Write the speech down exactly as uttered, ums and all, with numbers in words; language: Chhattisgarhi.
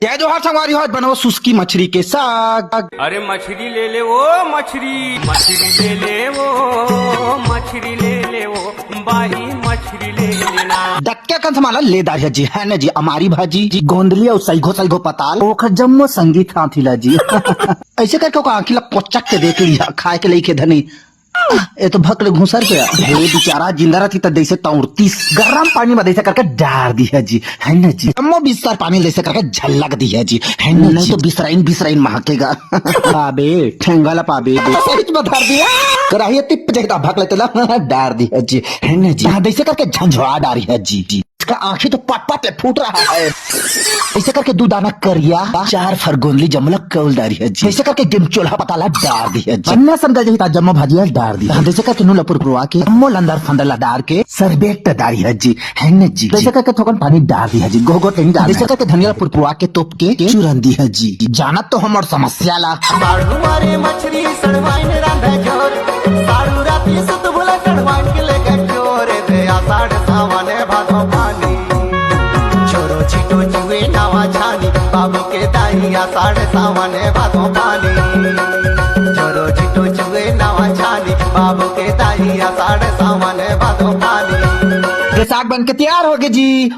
जय जोहार संगवारी हो, आज बनाओ सुस्की मछरी के साग। अरे मछरी ले ले वो मछरी, मछरी ले ले वो, मछरी ले ले वो, बाई मछरी ले लेना। डटके कन समाला ले दारिया जी, है ना जी, अमारी भाजी जी, गोंदली अउ सैगो सैगो पताल, ओखर जम्मो संगी थांथी ला जी। ऐसे करके ओकर आंखी ला पोचक के देख लिया, खाए के लइके धनी। ए तो भक ले घुसर के। हे बेचारा जिंदा रहती त जैसे तौरतीस। गरम पानी में जैसे करके डार दिया जी, है ना जी। अम्मो बिस्तर पानी जैसे करके झलक दिया जी, है ना जी। नहीं तो बिसराइन बिसराइन महकेगा। पाबे, ठेंगा ला पाबे। सच बता दिया। कराही टिप जैसे भक ले तेला डार दिया जी, है ना जी। हाँ, जैसे करके झंझोआ डारी है जी, जी। इसका आंखें तो पट पट ले फूट रहा है। ऐसे करके दू दाना करिया, चार फरगोंदली जमलक कौल डारी है जी। ऐसे करके गिमचोलहा पताला डार दी है जी। अन्ना सन गल जही ता जम्मो भाजिया डार दी है। जैसे करके नून ला पुरपुरवा के, अम्मो लंदर फंदर ला डार के, सरबेट डारी है जी, है न जी। जैसे करके थोकन पानी डार दी है जी, गोगो टेनी डार। जैसे करके धनिया ला पुरपुरवा के तोप के, के चूरन दी है जी। जानत तो हमर समस्या ला। साढ़ू मारे मछरी सड़वाइन रांधे जोर, साढ़ू राती सुत भुला सड़वाइन के लेके जोर, दे आषाढ़ सावन भादो पानी। छोरो छिटो चुए नावा छानी, बाबू के दाई आषाढ़ सावन भादो पानी। छोरो छिटो चुए नावा छानी, बाबू के दाई आषाढ़ सावन भादो पानी। ये साग बन के तैयार हो गए जी।